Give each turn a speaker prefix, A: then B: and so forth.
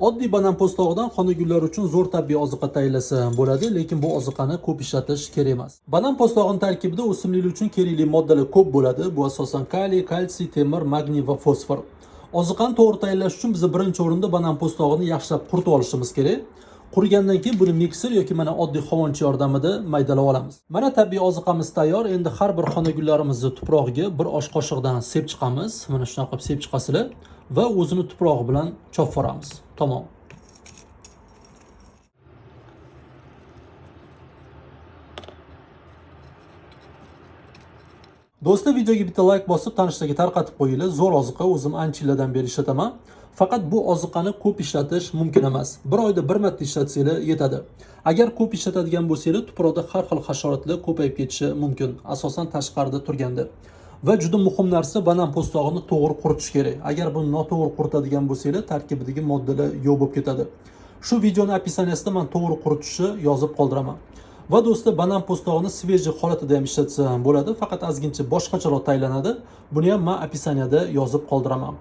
A: Oddiy banan po'stlog'idan xonagullar uchun zo'r tabiiy oziqa tayyorlasa bo'ladi, lekin bu oziqani ko'p ishlatish kerak emas. Banan po'stlog'ining tarkibida o'simliklar uchun kerakli moddalar ko'p bo'ladi. Bu asosan kaliy, kalsiy, temir, magniy va fosfor. Oziqani to'g'ri tayyorlash uchun biz birinchi o'rinda banan po'stlog'ini yaxshilab quritib olishimiz kerak. Qurigandan keyin buni mikser yoki mana oddiy hovonchi yordamida maydalab olamiz. Mana tabiiy oziqamiz tayyor. Endi har bir xonagullarimizning tuprog'iga bir osh qoshiqdan sep chiqamiz. Mana shunaqa qilib sep chiqasizlar va o'zini tuprog'i bilan chopib yuboramiz. Tamom. Do'stlar, videoga bitta like bosib, tanishlarga tarqatib qo'yinglar. Zo'r oziqa, o'zim ancha yillardan beri ishlataman. Faqat bu oziqani ko'p ishlatish mumkin emas. Bir oyda bir marta ishlatsanglar yetadi. Agar ko'p ishlatadigan bo'lsanglar, tuproqda har xil hasharotlar ko'payib ketishi mumkin, asosan tashqarida turganda. Va juda muhim narsa, banan po'stlog'ini to'g'ri quritish kerak. Agar buni noto'g'ri quritadigan bo'lsanglar, tarkibidagi moddalar yo'q bo'lib ketadi. Shu videoni описание sida men to'g'ri quritishni yozib qoldiraman. Va do'stlar, banan po'stlog'ini свежий holatida ham ishlatsa ham bo'ladi, faqat ozgincha boshqacharoq tayyorlanadi. Buni ham men описание da yozib qoldiraman.